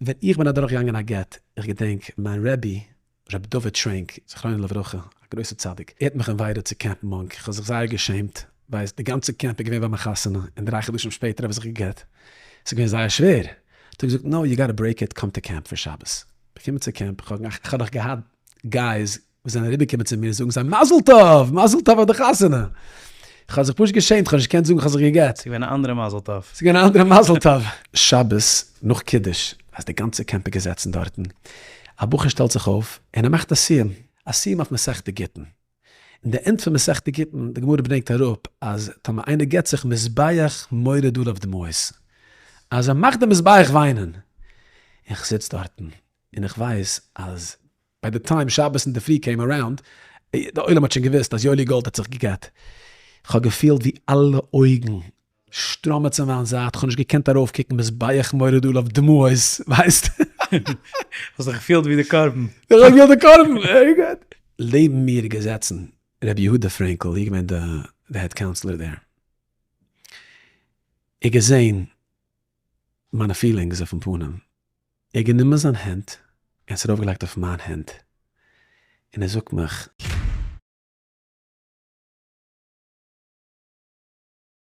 ווען איך בין אדורך געגאנגען א גט, איך געדענק מיין רבי ר' דוד שווענק זכרונו לברכה, א גרויסע צדיק, ער האט מיך invited צו Camp Munk, איך האב זיך זייער געשעמט, ווייסט די גאנצע קעמפ איז געווען ביי מיין חתונה, און דריי חדשים שפעטער האב איך זיך גע'גט, ס'איז געווען זייער שווער, האט ער געזאגט no you gotta break it, come to camp פאר שבת, געקומען צו קעמפ, איך האב נאך געהאט guys וואס זענען אריבערגעקומען צו מיר זאגן זיי מזל טוב! מזל טוב אויף די חתונה! איך האב זיך פשוט געשעמט, איך האב נישט געקענט זאגן איך האב זיך גע'גט. ס'איז געווען א אנדערע מזל טוב. ס'איז געווען א אנדערע מזל טוב. שבת נאך קידוש, אז די גאנצע קעמפ איז געזעצן דארטן, א בחור שטעלט זיך אויף און ער מאכט א סיום, א סיום אויף מסכת גיטין. אין די end פון מסכת גיטין, די גמרא ברענגט אראפ אז טאמער איינער גט זיך מזבח מוריד עליו דמעות, אז ער מאכט די מזבח וויינען. איך זיץ דארטן און איך ווייס אז by the time שבת אינדערפרי came around, די עולם האט שוין געוואוסט אז יואלי גאלד האט זיך גע'גט. כ'האב געפילט ווי אלע אויגן שטראמען צו מיין זייט, כ'האב נישט געקענט ארויפקוקן, מזבח מוריד עליו דמעות, ווייסט? האסט זיך געפילט ווי די קרבן. איך האב געפילט די קרבן, very good. לעבן מיר געזעצן ר' יהודה פרענקל, ער איז געווען די head counselor דער. ער האט געזען מיינע feelings אויפן פנים, ער האט גענומען זיין הענט און עס ארויפגעלייגט אויף מיין הענט, און ער זאגט מיך.